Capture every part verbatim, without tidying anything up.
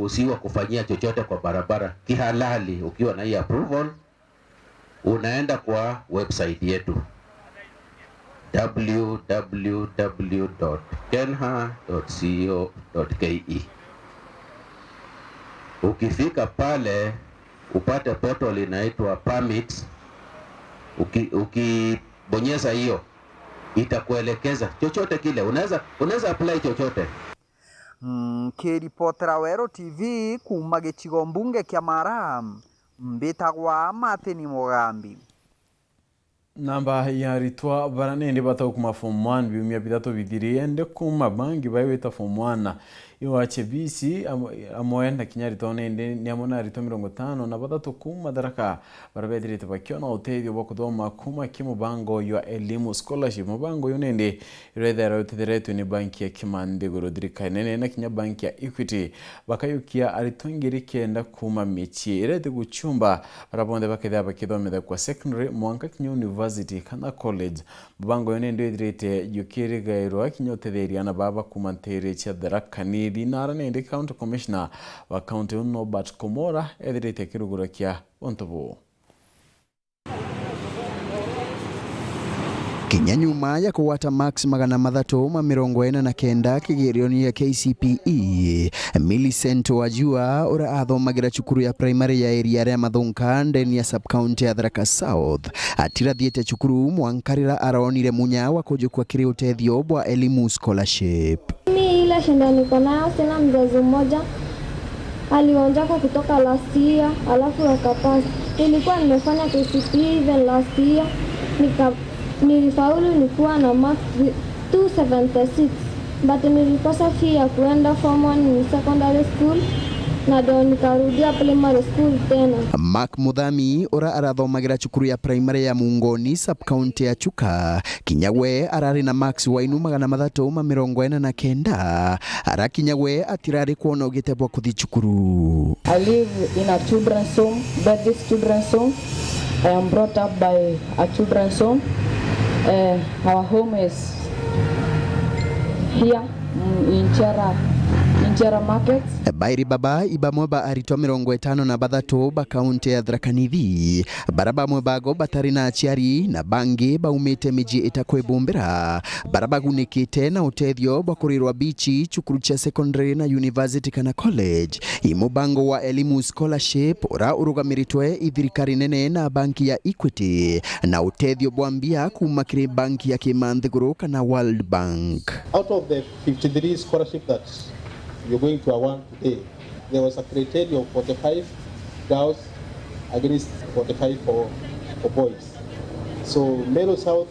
Usiwa kufanyia chochote kwa barabara kihalali ukiwa na hii approval, unaenda kwa website yetu, www.kenha.co.ke. Ukifika pale, upate portal inaitwa permits. Uki-, ukibonyeza hiyo, itakuelekeza chochote kile. Unaweza, unaweza apply chochote. Nkiripotera Weru T V kuuma gicigo mbunge kia Mara, mbitagwa Martin Mugambi. Namba ya aritwa bara nindi bataukuma form one biumia bithatu bithiri, ende kuuma bangi baigwita form one iwa Chebisi, am-, amwe na kinya aritwa nindi ni amwe na aritwa mirongo itano na bathatu kuuma Tharaka, bara bethirite bakiona utethio bwa kuthoma kuuma ki mubango jwa Elimu Scholarship. Mubango uyu nindi iria ithairwa utetheretue ni banki ya Kimanthiguru, thirikari nene na kinya banki ya Equity, bakayukia aritwa ngiri kenda kuuma micii iria iti guchumba, bara bonthe bakethira bakithomithia kwa secondary mwanka kinya university kana college. Mubango uyu nindi withirite jukirigairwa kinya utetheria ana baba kuuma ntiiri cia Tharaka Nithi, na ara nindi County Commissioner wa county iu Norbert Komora ethirite akirugurakia untu buu. Kinya nyuma ya kugwata marks magana mathatu ma mirongo ina na kenda kigerioni gia K C P E, Millicent Wajua, uria athomagira cukuru ya primary ya Iriaria Mathunka ndeni ya sub-county ya Tharaka South, atirathiite cukuru mwanka riria aronire munya wa kujukua kiri utethio bwa Elimu Scholarship. Mimi ile shida niko nayo, sina mzazi mmoja. Alionjaka kutoka last year, alafu akapass. Nilikuwa nimefanya K C P E even last year, nika, nilifaulu nikiwa na mark two seventy six, but nilikosa fee ya kuenda form one in secondary school, na ndo nikarudia primary school tena. Mark Muthami, uria arathomagira cukuru ya primary ya Mungoni, sub-county ya Chuka, kinya we arari na marks wa inu magana mathatu ma mirongo ina na kenda, ara kinya we atirari kwona ugite bwa kuthi cukuru. I live in a children's home, Bethis Children's Home. I am brought up by a children's home. Uh, our home is here, mm, in Chera, in Chera Market. Bairi baba i bamwe ba aritwa mirongo itano na bathatu ba kaunti ya Tharaka Nithi, bara bamwe bago batari na aciari na bangi baumite miji itakwibumbira, bara bagunikite na utethio bwa kurirwa bichi cukuru cia secondary na university kana college. I mubango wa Elimu Scholarship, ura urugamiritwe i thirikari nene na banki ya Equity, na utethio bwa mbia kuuma kiri banki ya kimanthiguru kana World Bank. Out of the fifty-three scholarship that you're going to award today, there was a criteria of forty-five girls against forty-five for, for boys. So Meru South,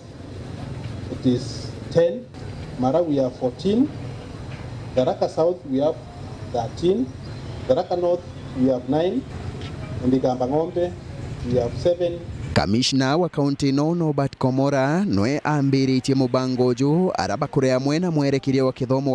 it is ten, Mara we have fourteen, Tharaka South we have thirteen, Tharaka North we have nine, and Igamba Ng'ombe we have seven. Kamishna wa kaunti ino Norbert Komora nwe ambiritie mubango uju, ara bakuri amwe na mwerekeria wa kithomo